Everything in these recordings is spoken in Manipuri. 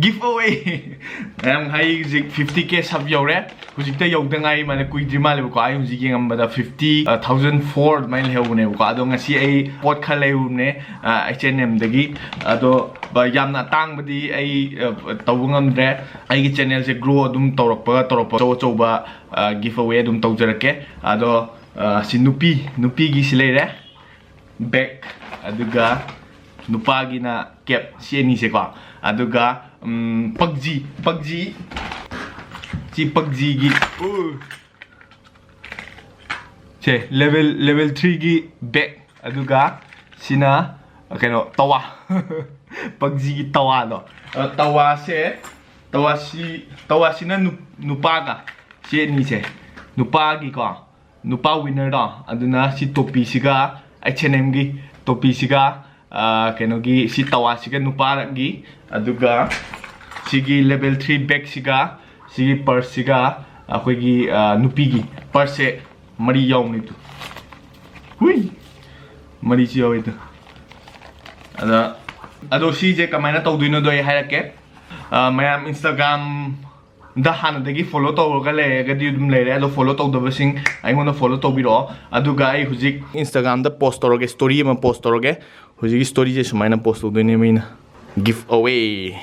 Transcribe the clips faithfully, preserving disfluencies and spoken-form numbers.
Giveaway. ꯃꯌꯥꯝ, ꯑꯩ ꯍꯧꯖꯤꯛ fifty K sub ꯌꯧꯔꯦ꯫ ꯍꯧꯖꯤꯛꯇ ꯌꯧꯗ ꯉꯥꯏꯔꯤ ꯃꯥꯜꯂꯦ, ꯀꯨꯏꯗ꯭ꯔꯤ ꯃꯥꯜꯂꯦꯕꯀꯣ꯫ ꯑꯩ ꯍꯧꯖꯤꯛ ꯌꯦꯡꯉꯝꯕꯗ fifty, ꯑ, thousand four ꯑꯗꯨꯃꯥꯏꯅ ꯂꯩꯍꯧꯕꯅꯦꯕꯀꯣ꯫ ꯑꯗꯣ ꯉꯁꯤ ꯑꯩ ꯄꯣꯠ ꯈꯔ ꯂꯩꯔꯨꯕꯅꯦ, ꯑ, H and M ꯗꯒꯤ꯫ ꯑꯗꯣ, ꯑ, ꯌꯥꯝꯅ ꯑꯇꯥꯡꯕꯗꯤ ꯑꯩ, ꯑ, ꯇꯧꯕ ꯉꯝꯗ꯭ꯔꯦ꯫ ꯑꯩꯒꯤ channel ꯁꯦ grow ꯑꯗꯨꯝ ꯇꯧꯔꯛꯄꯒ ꯇꯧꯔꯛꯄ ꯑꯆꯧ ꯑꯆꯧꯕ, ꯑ, giveaway ꯑꯗꯨꯝ ꯇꯧꯖꯔꯛꯀꯦ꯫ ꯑꯗꯣ, ꯑ, ꯁꯤ ꯅꯨꯄꯤ, ꯅꯨꯄꯤꯒꯤ ꯁꯤ ꯂꯩꯔꯦ꯫ Bag, ꯑꯗꯨꯒ ꯅꯨꯄꯥꯒꯤꯅ cap, ꯁꯤ ꯑꯅꯤꯁꯦꯀꯣ꯫ ꯑꯗꯨꯒ, ꯎꯝ, PUBG, PUBG, ꯁꯤ PUBG ꯒꯤ, ꯎ, ꯁꯦ, level, level three ꯒꯤ bag, ꯑꯗꯨꯒ ꯁꯤꯅ, ꯀꯩꯅꯣ, ꯇꯋꯥ꯫ PUBG ꯒꯤ ꯇꯋꯥꯗꯣ꯫ ꯑ, ꯇꯋꯥꯁꯦ, ꯇꯋꯥꯁꯤ, ꯇꯋꯥꯁꯤꯅ ꯅꯨ-, ꯅꯨꯄꯥꯒ, ꯁꯤ ꯑꯅꯤꯁꯦ ꯅꯨꯄꯥꯒꯤꯀꯣ꯫ ꯅꯨꯄꯥ winner ꯗꯣ, ꯑꯗꯨꯅ ꯁꯤ ꯇꯣꯄꯤꯁꯤꯒ, H and M ꯒꯤ ꯇꯣꯄꯤꯁꯤꯒ, ꯑ, ꯀꯩꯅꯣꯒꯤ, ꯁꯤ ꯇꯋꯥꯁꯤꯒ ꯅꯨꯄꯥꯒꯤ, ꯑꯗꯨꯒ ꯁꯤꯒꯤ level three bag ꯁꯤꯒ, ꯁꯤꯒꯤ purse ꯁꯤꯒ, ꯑꯩꯈꯣꯏꯒꯤ, ꯑ, ꯅꯨꯄꯤꯒꯤ purse ꯁꯦ ꯃꯔꯤ ꯌꯥꯎꯕꯅꯤ ꯇꯨ꯫ ꯍꯨꯏ! ꯃꯔꯤꯁꯨ ꯌꯥꯎꯋꯤ ꯇꯨ꯫ ꯑꯗ, ꯑꯗꯣ ꯁꯤꯁꯦ ꯀꯃꯥꯏꯅ ꯇꯧꯗꯣꯏꯅꯣꯗꯣ ꯑꯩ ꯍꯥꯏꯔꯛꯀꯦ꯫ ꯑ, ꯃꯌꯥꯝ Instagram ꯗ ꯍꯥꯟꯅꯗꯒꯤ follow ꯇꯧꯔꯒ ꯂꯩꯔꯒꯗꯤ ꯑꯗꯨꯝ ꯂꯩꯔꯦ, ꯑꯗꯣ follow ꯇꯧꯗꯕꯁꯤꯡ ꯑꯩꯉꯣꯟꯗ follow ꯇꯧꯕꯤꯔꯛꯑꯣ꯫ ꯑꯗꯨꯒ ꯑꯩ ꯍꯧꯖꯤꯛ Instagram ꯗ post ꯇꯧꯔꯒꯦ, story ꯑꯃ post ꯇꯧꯔꯒꯦ꯫ ꯍꯧꯖꯤꯛꯀꯤ story ꯁꯦ ꯁꯨꯃꯥꯏꯅ post ꯇꯧꯗꯣꯏꯅꯦ ꯃꯤꯅ꯫ Giveaway꯫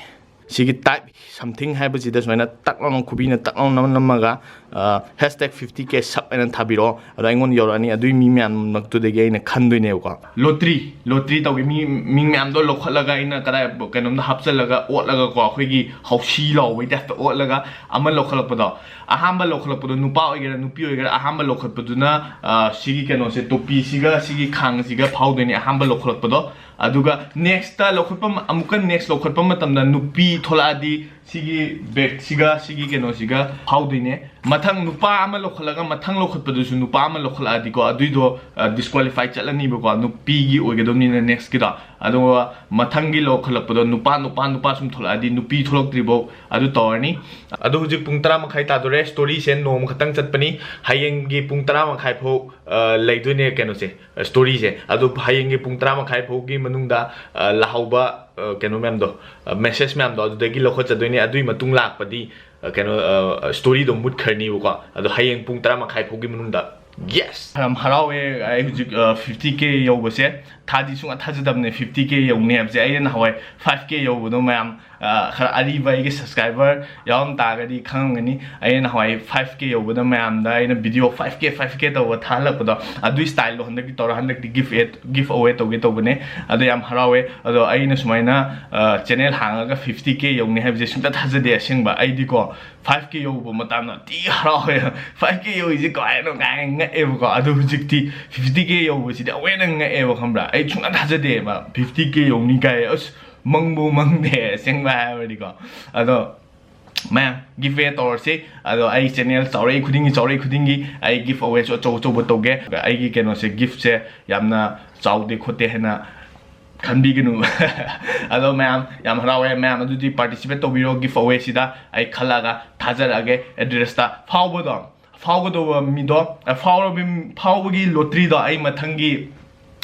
ꯁꯤꯒꯤ type something ꯍꯥꯏꯕꯁꯤꯗ ꯁꯨꯃꯥꯏꯅ ꯇꯛ ꯂꯥꯎꯅ ꯈꯨꯕꯤꯅ ꯇꯛ ꯂꯥꯎꯅ ꯅꯝꯃꯒ, ꯑ, hashtag fifty K sub ꯍꯥꯏꯅ ꯊꯥꯕꯤꯔꯛꯑꯣ꯫ ꯑꯗꯣ ꯑꯩꯉꯣꯟꯗ ꯌꯧꯔꯛꯑꯅꯤ꯫ ꯑꯗꯨꯒꯤ ꯃꯤ ꯃꯌꯥꯝ ꯃꯔꯛꯇꯨꯗꯒꯤ ꯑꯩꯅ ꯈꯟꯗꯣꯏꯅꯦꯕꯀꯣ꯫ Lottery, lottery ꯇꯧꯒꯦ꯫ ꯃꯤ, ꯃꯤ ꯃꯌꯥꯝꯗꯣ ꯂꯧꯈꯠꯂꯒ ꯑꯩꯅ ꯀꯗꯥꯏ, ꯀꯩꯅꯣꯝꯗ ꯍꯥꯞꯆꯜꯂꯒ ꯑꯣꯠꯂꯒꯀꯣ, ꯑꯩꯈꯣꯏꯒꯤ ꯍꯧꯁꯤ ꯂꯥꯎꯕꯒꯤ type ꯇ ꯑꯣꯠꯂꯒ ꯑꯃ ꯂꯧꯈꯠꯂꯛꯄꯗꯣ꯫ ꯑꯍꯥꯟꯕ ꯂꯧꯈꯠꯂꯛꯄꯗꯣ ꯅꯨꯄꯥ ꯑꯣꯏꯒꯦꯔꯥ ꯅꯨꯄꯤ ꯑꯣꯏꯒꯦꯔꯥ, ꯑꯍꯥꯟꯕ ꯂꯧꯈꯠꯄꯗꯨꯅ, ꯑ, ꯁꯤꯒꯤ ꯀꯩꯅꯣꯁꯦ, ꯇꯣꯄꯤꯁꯤꯒ ꯁꯤꯒꯤ ꯈꯥꯡꯁꯤꯒ ꯐꯥꯎꯗꯣꯏꯅꯦ ꯑꯍꯥꯟꯕ ꯂꯧꯈꯠꯂꯛꯄꯗꯣ꯫ ꯑꯗꯨꯒ next ꯇ ꯂꯧꯈꯠꯄ ꯃ-, ꯑꯃꯨꯛꯀ next ꯂꯧꯈꯠꯄ ꯃꯇꯝꯗ ꯅꯨꯄꯤ ꯊꯣꯛꯂꯛꯑꯗꯤ ꯁꯤꯒꯤ bag ꯁꯤꯒ ꯁꯤꯒꯤ ꯀꯩꯅꯣꯁꯤꯒ ꯐꯥꯎꯗꯣꯏꯅꯦ꯫ ꯃꯊꯪ ꯅꯨꯄꯥ ꯑꯃ ꯂꯧꯈꯠꯂꯒ ꯃꯊꯪ ꯂꯧꯈꯠꯄꯗꯨꯁꯨ ꯅꯨꯄꯥ ꯑꯃ ꯂꯧꯈꯠꯂꯛꯑꯗꯤꯀꯣ, ꯑꯗꯨꯏꯗꯣ, ꯑ, disqualify ꯆꯠꯂꯅꯤꯕꯀꯣ, ꯅꯨꯄꯤꯒꯤ ꯑꯣꯏꯒꯗꯕꯅꯤꯅ next ꯀꯤꯗꯣ꯫ ꯑꯗꯨꯒ ꯃꯊꯪꯒꯤ ꯂꯧꯈꯠꯂꯛꯄꯗꯣ ꯅꯨꯄꯥ, ꯅꯨꯄꯥ, ꯅꯨꯄꯥ ꯁꯨꯝ ꯊꯣꯛꯂꯛꯑꯗꯤ ꯅꯨꯄꯤ ꯊꯣꯛꯂꯛꯇ꯭ꯔꯤꯐꯥꯎ ꯑꯗꯨ ꯇꯧꯔꯅꯤ꯫ ꯑꯗꯣ ꯍꯧꯖꯤꯛ ꯄꯨꯡ ꯇꯔꯥ ꯃꯈꯥꯏ ꯇꯥꯗꯣꯔꯦ꯫ Storyꯁꯦ ꯅꯣꯡꯃ ꯈꯛꯇꯪ ꯆꯠꯄꯅꯤ꯫ ꯍꯌꯦꯡꯒꯤ ꯄꯨꯡ ꯇꯔꯥ ꯃꯈꯥꯏ ꯐꯥꯎ, ꯑ, ꯂꯩꯗꯣꯏꯅꯦ ꯀꯩꯅꯣꯁꯦ, storyꯁꯦ꯫ ꯑꯗꯣ ꯍꯌꯦꯡꯒꯤ ꯄꯨꯡ ꯇꯔꯥ ꯃꯈꯥꯏ ꯐꯥꯎꯒꯤ ꯃꯅꯨꯡꯗ, ꯑ, ꯂꯥꯛꯍꯧꯕ, ꯑ, ꯀꯩꯅꯣ ꯃꯌꯥꯝꯗꯣ, ꯑ, message ꯃꯌꯥꯝꯗꯣ ꯑꯗꯨꯗꯒꯤ ꯂꯧꯈꯠꯆꯗꯣꯏꯅꯦ꯫ ꯑꯗꯨꯒꯤ ꯃꯇꯨꯡ ꯂꯥꯛꯄꯗꯤ, ꯑ, ꯀꯩꯅꯣ, ꯑ, storyꯗꯣ ꯃꯨꯠꯈ꯭ꯔꯅꯤꯕꯀꯣ꯫ ꯑꯗꯣ ꯍꯌꯦꯡ ꯄꯨꯡ ꯇꯔꯥ ꯃꯈꯥꯏ ꯐꯥꯎꯒꯤ ꯃꯅꯨꯡꯗ꯫ Yes! ꯌꯥꯝ ꯍꯔꯥꯎꯋꯦ ꯑꯩ ꯍꯧꯖꯤꯛ, ꯑ, fifty K ꯌꯧꯕꯁꯦ꯫ ꯊꯥꯗꯤ ꯁꯨꯡꯊꯥ ꯊꯥꯖꯗꯕꯅꯦ fifty K ꯌꯧꯅꯤ ꯍꯥꯏꯕꯁꯦ꯫ ꯑꯩꯅ ꯅꯍꯥꯟꯋꯥꯏ five K ꯌꯧꯕꯗꯣ ꯃꯌꯥꯝ, ꯑ, ꯈꯔ ꯑꯔꯤꯕ ꯑꯩꯒꯤ subscriber ꯌꯥꯎꯔꯝ ꯇꯥꯔꯒꯗꯤ ꯈꯪꯉꯝꯒꯅꯤ꯫ ꯑꯩꯅ ꯅꯍꯥꯟꯋꯥꯏ five K ꯌꯧꯕꯗ ꯃꯌꯥꯝꯗ ꯑꯩꯅ video five K, five K ꯇꯧꯕ ꯊꯥꯍꯜꯂꯛꯄꯗꯣ, ꯑꯗꯨꯒꯤ styleꯗꯣ ꯍꯟꯗꯛꯇꯤ ꯇꯧꯔ, ꯍꯟꯗꯛꯇꯤ give, give away ꯇꯧꯒꯦ ꯇꯧꯕꯅꯦ꯫ ꯑꯗꯣ ꯌꯥꯝ ꯍꯔꯥꯎꯋꯦ꯫ ꯑꯗꯣ ꯑꯩꯅ ꯁꯨꯃꯥꯏꯅ, ꯑ, channel ꯍꯥꯡꯉꯒ fifty K ꯌꯧꯅꯤ ꯍꯥꯏꯕꯁꯦ ꯁꯨꯡꯊꯥ ꯊꯥꯖꯗꯦ ꯑꯁꯦꯡꯕ꯫ ꯑꯩꯗꯤꯀꯣ, five K ꯌꯧꯕ ꯃꯇꯝꯗ ꯊꯤ ꯍꯔꯥꯎꯋꯦ꯫ Five K ꯌꯧꯔꯤꯁꯦ ꯀꯃꯥꯏꯅꯣ ꯀꯥꯏꯅ ꯉꯛꯑꯦꯕꯀꯣ꯫ ꯑꯗꯣ ꯍꯧꯖꯤꯛꯇꯤ fifty K ꯌꯧꯕꯁꯤꯗꯤ ꯑꯃꯨꯛ ꯍꯦꯟꯅ ꯉꯛꯑꯦꯕ, ꯈꯪꯕ꯭ꯔꯥ? ꯑꯩ ꯁꯨꯡꯊꯥ ꯊꯥꯖꯗꯦꯕ fifty K ꯌꯧꯅꯤ ꯀꯥꯏ꯫ ꯑꯁ, ꯃꯪꯕꯨ ꯃꯪꯗꯦ ꯑꯁꯦꯡꯕ ꯍꯥꯏꯔꯗꯤꯀꯣ꯫ ꯑꯗꯣ ꯃꯌꯥꯝ give away ꯇꯧꯔꯁꯤ꯫ ꯑꯗꯣ ꯑꯩ channel ꯆꯥꯎꯔꯛꯏ ꯈꯨꯗꯤꯡꯒꯤ, ꯆꯥꯎꯔꯛꯏ ꯈꯨꯗꯤꯡꯒꯤ ꯑꯩ give awayꯁꯨ ꯑꯆꯧ ꯑꯆꯧꯕ ꯇꯧꯒꯦ꯫ ꯑꯩꯒꯤ ꯀꯩꯅꯣꯁꯦ, giftꯁꯦ ꯌꯥꯝꯅ ꯆꯥꯎꯗꯦ ꯈꯣꯠꯇꯦ ꯍꯥꯏꯅ ꯈꯟꯕꯤꯒꯅꯨ꯫ ꯑꯗꯣ ꯃꯌꯥꯝ ꯌꯥꯝ ꯍꯔꯥꯎꯋꯦ꯫ ꯃꯌꯥꯝ ꯑꯗꯨꯗꯤ participate ꯇꯧꯕꯤꯔꯣ give awayꯁꯤꯗ꯫ ꯑꯩ ꯈꯜꯂꯛꯑꯒ ꯊꯥꯖꯔꯛꯑꯒꯦ addressꯇ꯫ ꯐꯥꯎꯕꯗꯣ, ꯐꯥꯎꯒꯗꯧꯕ ꯃꯤꯗꯣ, ꯑ, ꯐꯥꯎꯔꯕ-, ꯐꯥꯎꯕꯒꯤ lotteryꯗꯣ ꯑꯩ ꯃꯊꯪꯒꯤ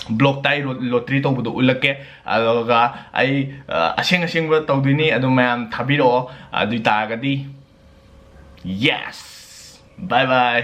vlogꯇ ꯑꯩ ꯂꯣ-, lottery ꯇꯧꯕꯗꯣ ꯎꯠꯂꯛꯀꯦ꯫ ꯑꯗꯨꯒ ꯑꯩ, ꯑ, ꯑꯁꯦꯡ ꯑꯁꯦꯡꯕ ꯇꯧꯗꯣꯏꯅꯤ꯫ ꯑꯗꯨ ꯃꯌꯥꯝ ꯊꯥꯕꯤꯔꯛꯑꯣ꯫ ꯑꯗꯨ ꯑꯣꯏ ꯇꯥꯔꯒꯗꯤ, yes! Bye bye!